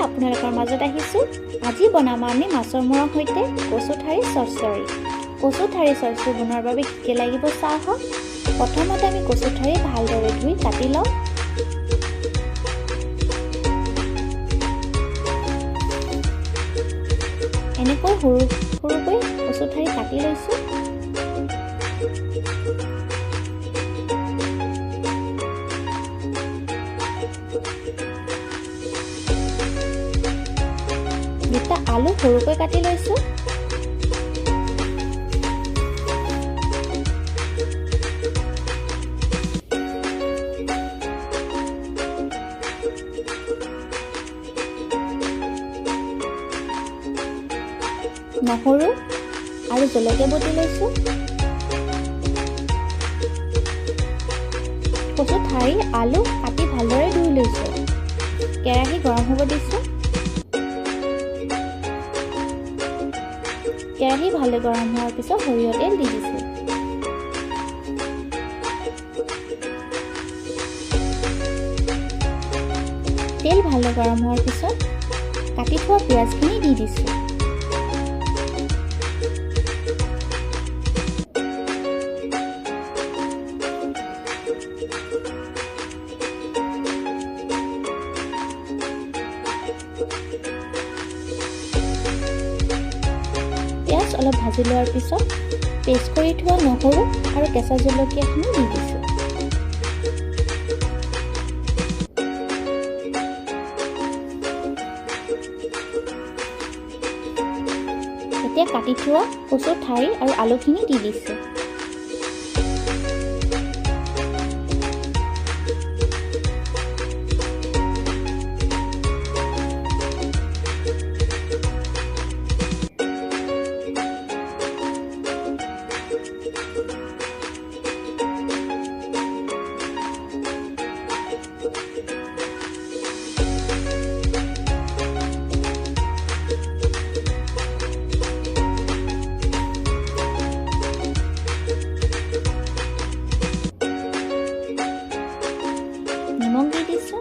আপোনালোকৰ মাজত আহিছোঁ। আজি বনাম আমি মাছৰ মূৰৰ সৈতে কচু ঠাৰি চৰচৰি। কচু ঠাৰি চৰচৰি বনোৱাৰ বাবে কি কি লাগিব চাওঁ আহক। প্ৰথমতে আমি কচু ঠাৰি ভালদৰে ধুই কাটি লওঁ। এনেকৈ সৰু সৰুকৈ কচু ঠাৰি কাটি লৈছোঁ। দুটা আলু সৰুকৈ কাটি লৈছোঁ। নহৰু আৰু জলকীয়া বটি লৈছোঁ। কচু ঠাৰি আলু কাটি ভালদৰে ধুই লৈছোঁ। কেৰাহী গৰম হ'ব দিছোঁ। কেৰাহী ভালদৰে গৰম হোৱাৰ পিছত সৰিয়হ তেল দি দিছোঁ। তেল ভালদৰে গৰম হোৱাৰ পিছত কাটি থোৱা পিঁয়াজখিনি দি দিছোঁ। পিঁয়াজ অলপ ভাজি লোৱাৰ পিছত পেষ্ট কৰি থোৱা নহৰু আৰু কেঁচা জলকীয়াখিনি দি দিছোঁ। এতিয়া কাটি থোৱা কচু ঠাৰি আৰু আলুখিনি দি দিছোঁ। নিমখ দি দিছোঁ।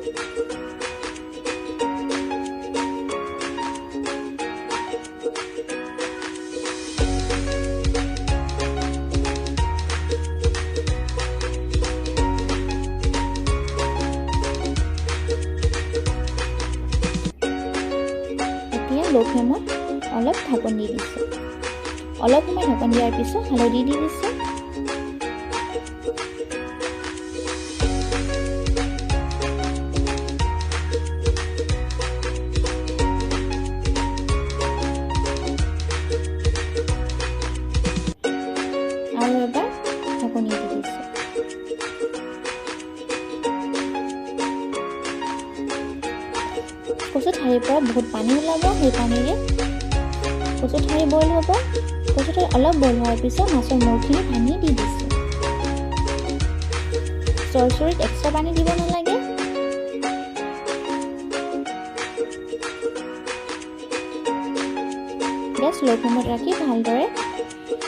এতিয়া ল' ফ্লেমত অলপ ঢাকন দি দিছোঁ। অলপ সময় ঢাকন দিয়াৰ পিছত হালধি দি দিছোঁ। আৰু এবাৰ ঢাকনি দি দিছোঁ। কচু ঠাৰিৰ পৰা বহুত পানী ওলাব, সেই পানীৰে কচু ঠাৰি বইল হ'ব। কচু ঠাৰি অলপ বইল হোৱাৰ পিছত মাছৰ মূৰখিনি ভাঙি দি দিছোঁ। চৰচৰিত এক্সট্ৰা পানী দিব নালাগে। গেছ ল' ফ্লেমত ৰাখি ভালদৰে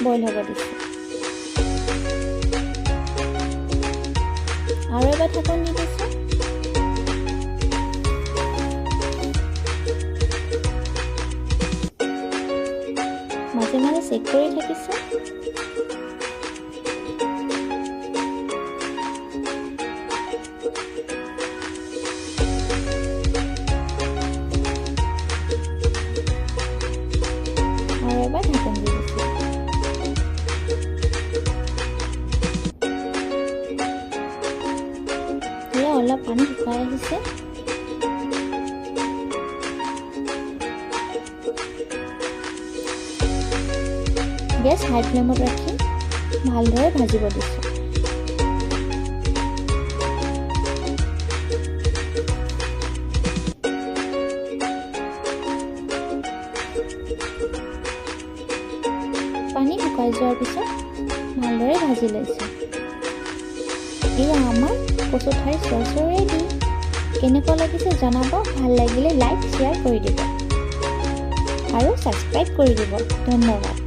বইল হ'ব দিছোঁ। আৰু এবাৰ ঢাকন দি দিছোঁ। মাজে মাজে চেক কৰি থাকিছোঁ। আৰু এবাৰ ঢাকন দি দিছোঁ। এয়া অলপ পানী শুকাই আহিছে। গেছ হাই ফ্লেমত ৰাখি ভালদৰে ভাজিব দিছোঁ। পানী শুকাই যোৱাৰ পিছত ভালদৰে ভাজি লৈছোঁ। এয়া আমাৰ কচু ঠাৰি চৰচৰি ৰেডি। কেনেকুৱা লাগিছে জনাব। ভাল লাগিলে লাইক শ্বেয়াৰ কৰি দিব আৰু ছাবস্ক্ৰাইব কৰি দিব। ধন্যবাদ।